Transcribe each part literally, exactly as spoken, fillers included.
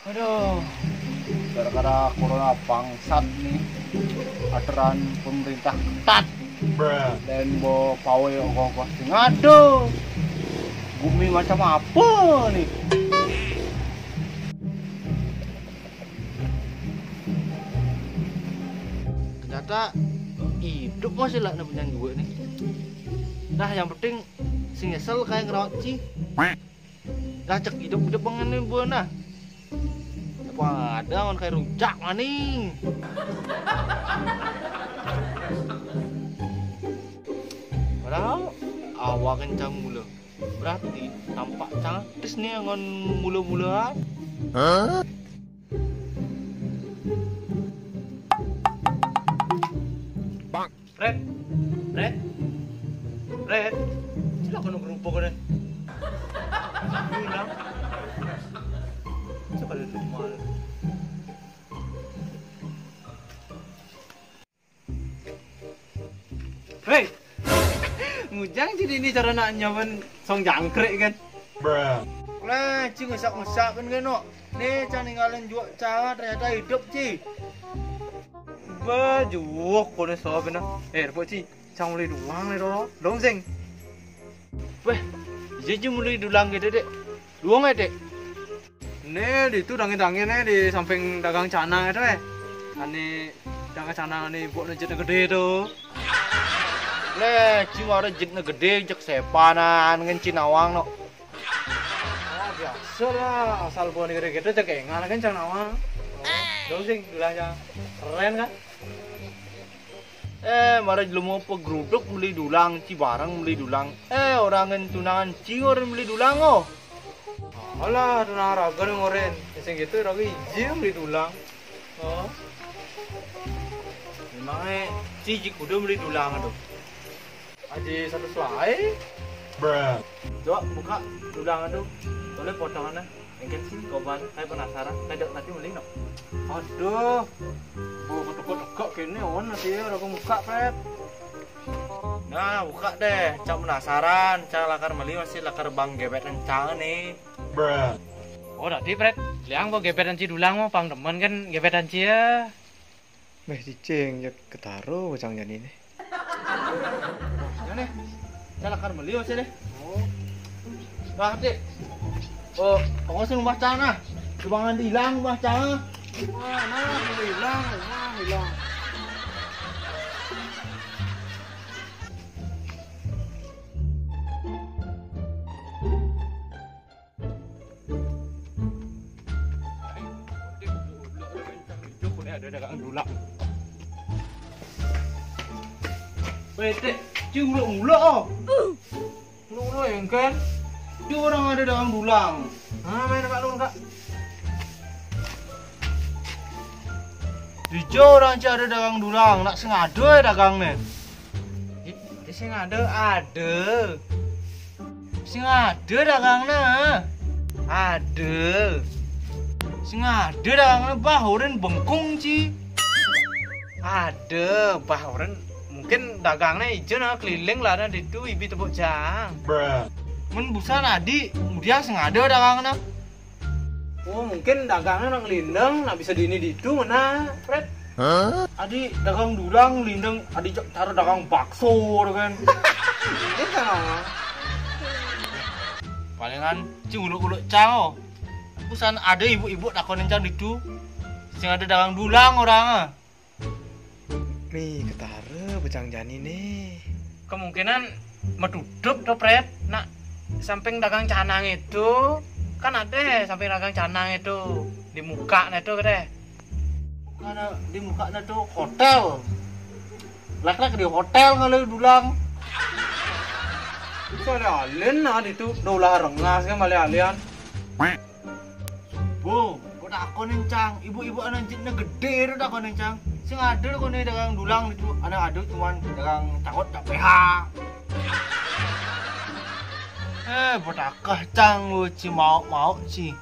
Aduh, gara-gara corona bangsat nih, aturan pemerintah ketat. Dan bawa pawai ongkos-ongkos sing aduh. Bumi macam apa nih? Ternyata hidup masih lah punya dua nih. Nah, yang penting sing nyesel kayak ngerawat ci. Dah cek hidup-hidup pengen nih buah nah. Apa ada ngon kayak rujak maning. Padahal awak kencang mula. Berarti tampak cantis nih ngon mula-mulaan. Red, Red, Red. Sila kono gerubuk deh. Hilang. Coba di rumah. Hei, mujang jadi ini cara nak nyaman song jangkrik kan? Lah, ci ngusak-ngusak kan keno. Nih, cang ninggalin juak cara ternyata hidup ci. Bajuok kono sob nah. Eh, repot ci. Cang mulai dulang nih doh. Dong sing. Weh, iya ci mulai dulang gitu dek. Duang ya dek. Nih, di itu dangin-dangin nih di samping dagang canang itu eh. Ane dagang canang nih buat jitnya gede tuh. Leh, ci wara jitnya gede cek sepanan ngen ci nawang no. Ah, biasa lah, asal buah gede-gede cek engan kan cang nawang. Oh, dong sing dulang cang. Keren kan? Eh, mara jelema pegeruduk beli dulang, ci barang beli dulang. Eh, orang ngen tunangan ci ngoren beli dulang oh. Alah, tunangan raga nih ngoren. Sing gitu raga iji beli dulang. Oh. Memangnya ci ji kudu beli dulang tuh. Aji satu selai. Coba buka dulang tuh. Boleh potongannya. Engke sih, koban, kayak penasaran, kayak nanti beli no. Aduh, bu ketukut kok kene on nanti ya, aku buka pret. Nah, buka deh, cak penasaran, cak lakar beli masih lakar bang gebet kencang nih. Oh, tadi pret, liang bu gebet anci dulang mau pang demen kan gebet anci ya. Meh cicing ya ketaro cang jani nih. Ya nih, cang lakar beli masih deh. Oh. Nah, dek. Oh, aku sih rumah cang nah. Cubangan hilang rumah cang. Wah, nah, hilang, wah, hilang. Ada dagang dulang. Weh, dek, ci uluk-uluk oh. Uluk-uluk yang kan. Ci orang ada dagang dulang. Hah, main kak lu kak. Di jo orang ci ada dagang dulang, nak sengado ya dagang nih. Di sing ada, ada. Sing ada dagangna. Ada. Sing ada dagangna bah oren bengkung ci. Ada bah oren mungkin dagangna ijo nah keliling lah nah ditu ibi tepuk jang. Men busan adi, kemudian sing ada dagangna. Oh, mungkin dagangnya nang lindeng, nah bisa di ini di itu mana, Fred? Adi dagang dulang lindeng, adi cak cara dagang bakso gitu kan. Ini kan apa? Palingan ci uluk-uluk cao. Busan ada ibu-ibu takonin cang ditu. Sing ada dagang dulang orang ah. Mi ketara bejang jani nih. Kemungkinan metutup to Pret. Nak samping dagang canang itu kan ada samping dagang canang itu di muka nah itu kete. Karena di muka nah tuh hotel. Lek-lek di hotel kalau dulang. Bisa ada alien nah itu dolah rengas kan malah alien. Bo, kok takon encang, ibu-ibu anak jitnya gede itu takon encang. Sing ada kok nih dagang dulang itu, anak ada cuman dagang cawet tak P H. Eh, botakah cang lu ci mau mau ci.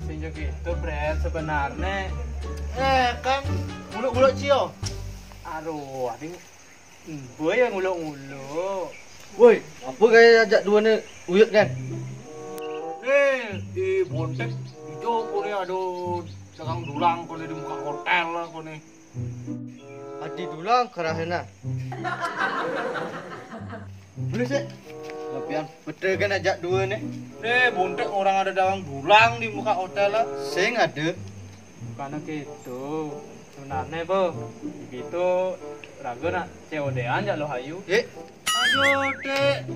Sing gitu Pret sebenarnya. Eh, kan muluk-muluk cio. Aduh, ading. Boy yang nguluk-nguluk. Woi, apa gaya ajak dua ni uyut kan? Eh, di bontek. Tuh, koné ada dagang dulang koné di muka hotél lah koné. Adi dulang kerahena. Boleh sih. Lapian betul kan ajak dua nih. Eh, bontek orang ada dagang dulang di muka hotél lah. Sing ada. Bukannya gitu. Sebenarnya, Bu, begitu raga nak C O D-an jak lo hayu. Eh, aduh, Dek.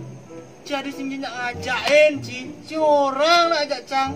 Jadi sing nyak ngajakin, Ci. Si orang nak ajak cang.